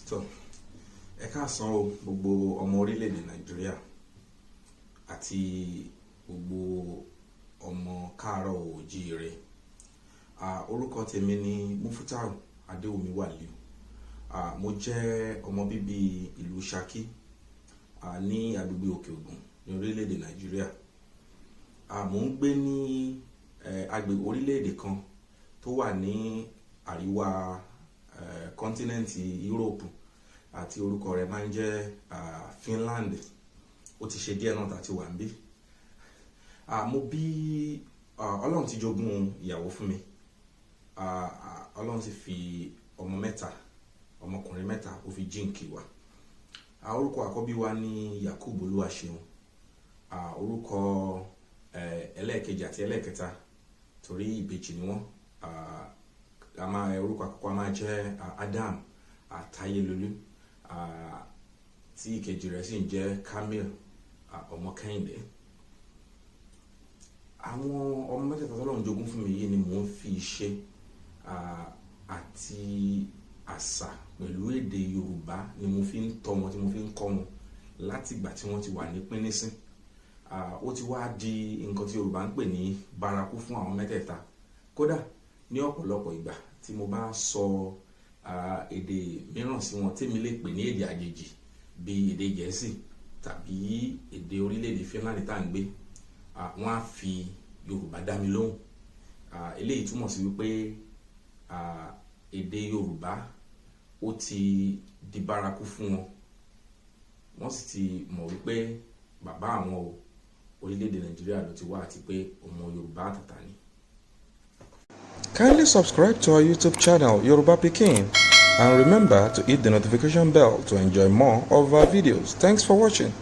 Tó, ẹ káàsán o, gbogbo ọmọ orílẹ̀-èdè Nàìjíríà àti gbogbo ọmọ káàárọ̀ oòjíire. Orúkọ tèmi ni Mufutau Adéwùmí Wàlíù. Mo jẹ́ ọmọ bíbí ìlú Ṣakí ní agbègbè Òkè Ògùn ní orílẹ̀-èdè Nàìjíríà. Mo ń gbé ní agbègbè orílẹ̀-èdè kan tó wà ní àríwá kọ́ńtínẹ́ǹtì Yúróòpù àti orúkọ rẹ̀ máa ń jẹ́ Finland. Ó ti ṣe díẹ̀ náà tá ti wà níbí. Mo bí Ọlọ́run ti jogún ìyàwó fún mi. Ọlọ́run sì fi ọmọ mẹ́ta, ọmọkùnrin mẹ́ta, ó fi jíǹkì wa. Orúkọ àkọ́bí wa ní Yakub Olúwaṣeun. Orúkọ ẹlẹ́ẹ̀kejì àti ẹlẹ́ẹ̀kẹta, torí ìbejì ni wọ́n, a máa orúkọ àkọ́kọ́ a máa jẹ́ Adam Àtayélolú, tí ìkejì rẹ̀ sì ń jẹ́ Kamil ọmọ Kẹ́hìndé. Àwọn ọmọ mẹ́tẹ̀ẹ̀ta tọ́lọ́run jogún fún mi yìí ni mò ń fi ṣe àti àṣà pẹ̀lú èdè Yorùbá ni mo fi ń tọ́ wọn, tí mo fi ń kọ́ wọn láti ìgbà tí wọ́n ti wà ní pínísín. Ó ti wá di nǹkan tí Yorùbá ń pè ní bárakú fún àwọn mẹ́tẹ̀ẹ̀ta. Kódà ní ọ̀pọ̀lọpọ̀ ìgbà tí mo bá sọ èdè mìíràn sí wọn tèmi lè pè ní èdè àjèjì, bíi èdè Gẹ̀ẹ́sì tàbí èdè orílẹ̀-èdè Finland tá à ń gbé, wọ́n á fi Yorùbá dá mi lóhùn. Eléyìí túmọ̀ sí wípé èdè Yorùbá ó ti di bárakú fún wọn. Wọ́n sì ti mọ̀ wípé bàbá àwọn o, orílẹ̀-èdè Nàìjíríà ló ti wá àti pé ọmọ Yorùbá àtàtà ni. Kindly subscribe to our YouTube channel, Yoruba Pikin, and remember to hit the notification bell to enjoy more of our videos. Thanks for watching.